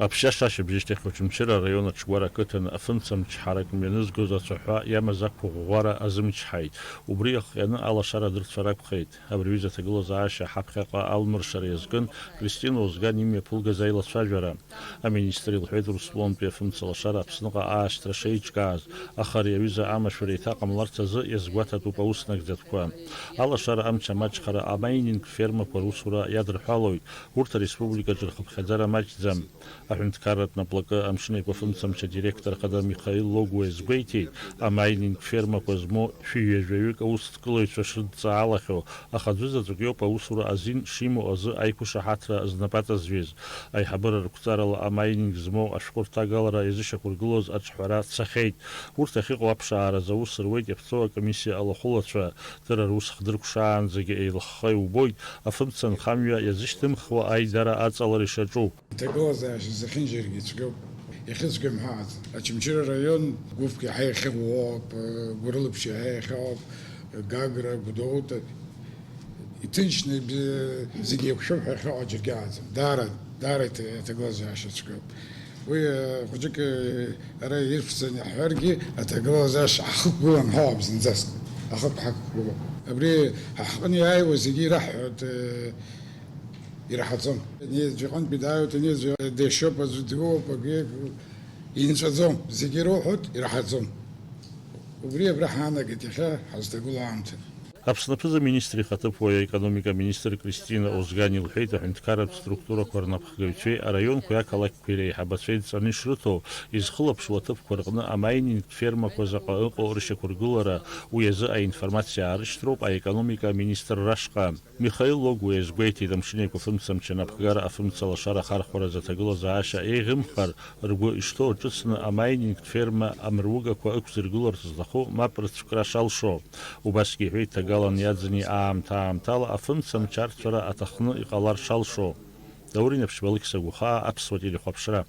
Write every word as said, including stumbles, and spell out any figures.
Аԥшьа ашьыбжьышьҭахь Очамчыра араион Аҽгәара ақыҭан афымцамч ҳарак мҩанызгоз ацәаҳәа иамаз ақәыӷәӷәара азымчҳаит. Убри иахҟьаны алашара дырцәар акәхеит. Абри аҩыза аҭагылазаашьа ҳаԥхьаҟа алмыршара иазкын Кристина Озган имҩаԥылгаз аилацәажәара. Аминистр илҳәеит Урыстәылантәи афымцалашара Аԥсныҟа аашьҭра шеиҿкааз, аха ари аҩыза амашәыр еиҭаҟамларц азы иазгәаҭатәуп аус нагӡатәқәа. Алашара амч амаҷхара амайнинг фермақәа русура иадырҳәалоит, урҭ ареспубликаҿы рхыԥхьаӡара маҷӡам. Аҳәынҭқарратә наплакы Амшын Еиқәа фымцамч адиректор хада Михаил Логуа иазгәеиҭеит, амайнинг фермақәа змоу шәи ҩажәаҩык аусҭкылаҩцәа шрыдҵаалахьоу, аха аӡәы заҵәык иоуп аусура азин шимоу азы аиқәышаҳаҭра знапаҵазҩыз. Аиҳабыра рықәҵарала амайнинг змоу ашәҟәы рҭагалара иазышьақәыргылоз аҿҳәара цахьеит. Урҭ ахьыҟоу аԥшааразы аус руеит иаԥҵоу акомиссиа алахәылацәа. Дара рус хдыркәшаанӡагьы еилыхха иубоит, афымца нхамҩа иазышьҭымхуа аидара аҵалара ишаҿу. Аҭагылазаашьа зехьынџьаргьы ицәгьоуп. Иахьыцәгьам ҳәа аӡ-, Очамчыра араион гәыԥк иаҳа иахьыӷәӷәоуп, гәырылԥшь иаҳа иахьоуп, Гагра, Гәдоуҭа. Иҭынчны б-, зегьы еиқәшәоуп ҳәа иахьыҟоу џьаргьы ааӡам. Даара, даара иҭ-, аҭагылазаашьа цәгьоуп. Уи, э, хәыҷык, э, ара иршәҵаны иаҳҳәаргьы, аҭагылазаашьа ҳахықәгылам ҳәа ауп зынӡаск. Ахықә ҳақәгылоуп. Абри ҳаҟны иааиуа зегьы ираҳҳәоит, э, ираҳаӡом. Ани аӡәы иҟынтәи дааиуеит, ани аӡәы деишьоуп, аӡәы дгылоуп, акгьы инҵәаӡом. Зегьы ироуҳәоит, ираҳаӡом. Убри абра ҳаанагеит иахьа ҳазҭагылоу аамҭа. Аԥсны аԥыза-министр ихаҭыԥуаҩ аекономика аминистр Кристина Озган илҳәеит, аҳәынҭқарратә структурақәа рнапхгаҩцәеи араионқәеи ақалақьқәеи реиҳабацәеи дҵаны ишрыҭо, изхылаԥшуа аҭыԥқәа рҟны амайнинг фермақәа заҟа ыҟоу рышьақәыргылара, уи азы аинформациа аарышьҭроуп аекономика аминистр рашҟа. Михаил Логуа иазгәеиҭеит, Амшын Еиқәа фымцамч анапхгара афымца лашара ахархәаразы аҭагылазаашьа еиӷьымхар, ргәы ишҭоу аҿыцны амайнинг ферма амругақәа ықәзыргыларц зҭаху мап рыцәкра шалшо. Убасгьы иҳәеит, ҭагалан иаӡыни аамҭа-аамҭала афымцамч арцәара аҭахны иҟалар шалшо. Даур Инаԥшьба, Алықьса Гәахаа, Аԥсуа телехәаԥшра.